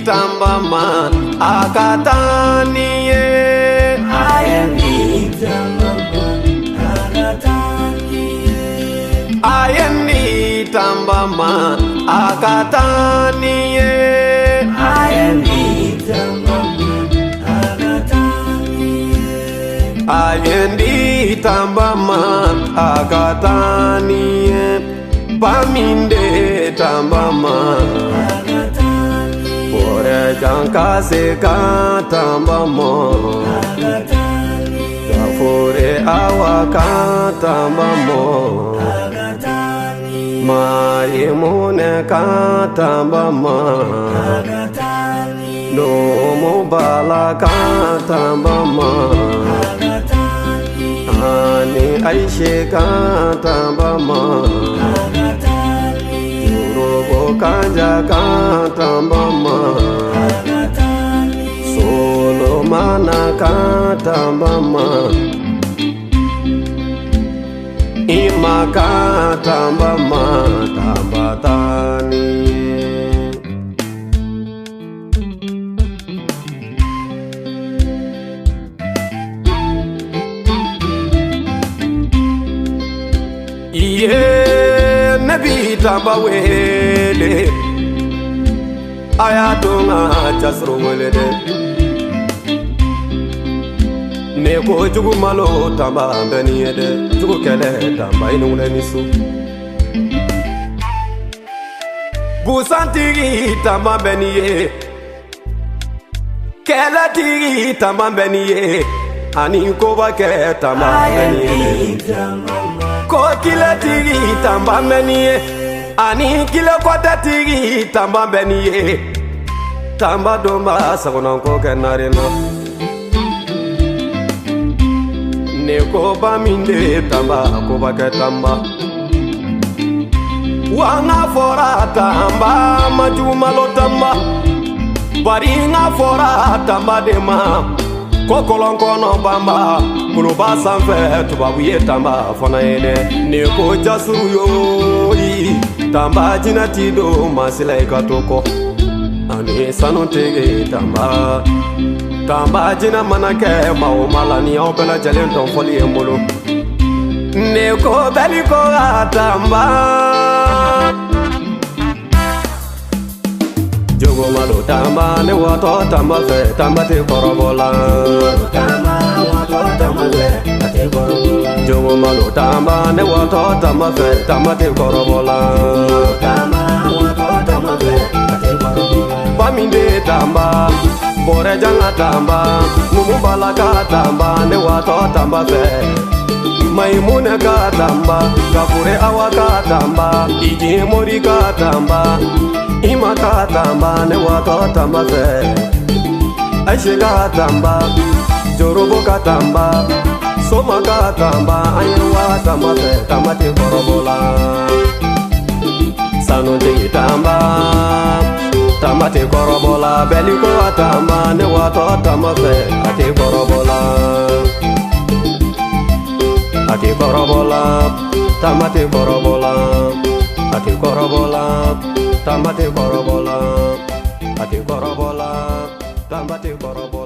tamba ma akatani ye. Ayendi tamba ma akatani ye. Ayendi tamba ma akatani ye. Ayendi tamba ma akatani ye. Ayendi tamba ma akatani ye. Baminde tamba ma Bore jankase ka tamba ma Gafure awa ka tamba ma Maimune ka tamba ma Nomu bala ka tamba ma Ani Aisha ka tamba ma Kanja katamba ma Solomana katamba ma Ima katamba ma tambatani. Iye Nabi tamba wele Ayatunga jasro wele de Ne ko jugu malo tamba beni de jugu kele tamba inule nisu Busantigi tamba beni ye Kele tigi tamba beni ye Ani koba ke tamba beni ye Ko kile tigi tamba beni ye Ani kile kota tigi tamba beni ye Tamba domba sagona ko kenarena Ne ko ba minde tamba ko ba ke tamba Wanga fora tamba majuma lo tamba Bari nga fora tamba dema Kokolon kono bamba Kuluba sanfɛ tubabu ye tamba fana ye dɛ Ne ko jasuru yoyi Tamba jinɛ ti don masila i ka to kɔ Ani sanu tigi tamba Tamba jinɛ mana kɛ maa o maa la ni aw bɛɛ lajɛlen dɔn fɔli ye n bolo Ne ko bɛli ko a tamba Jogo malo tamba ne watɔ tamba fɛ tamba tɛ kɔrɔbɔ la Tamba watɔ tamba fɛ a tɛ kɔrɔbɔ la. Jogo malo tamba ne watɔ tamba fɛ tamba tɛ kɔrɔbɔ la Tamba watɔ tamba fɛ a tɛ kɔrɔbɔ la. Baminde tamba Bore janga tamba Numu bala ka tamba ne watɔ tamba fɛ Maimune ka tamba Gafure awa ka tamba Iji mori ka tamba Ima ka tamba ne watɔ tamba fɛ Aisha ka tamba Jorobo ka tamba Soma ka tamba Ayewa tamba fɛ tamba tɛ kɔrɔbɔ la Sanu tigi tamba Tamba tɛ kɔrɔbɔ la Bɛliko tamba ne watɔ tamba fɛ a tɛ kɔrɔbɔ la A tɛ kɔrɔbɔ la Tamba tɛ kɔrɔbɔ la A tɛ kɔrɔbɔ la Tamba tɛ kɔrɔbɔ la A tɛ kɔrɔbɔ la Tamba tɛ kɔrɔbɔ la.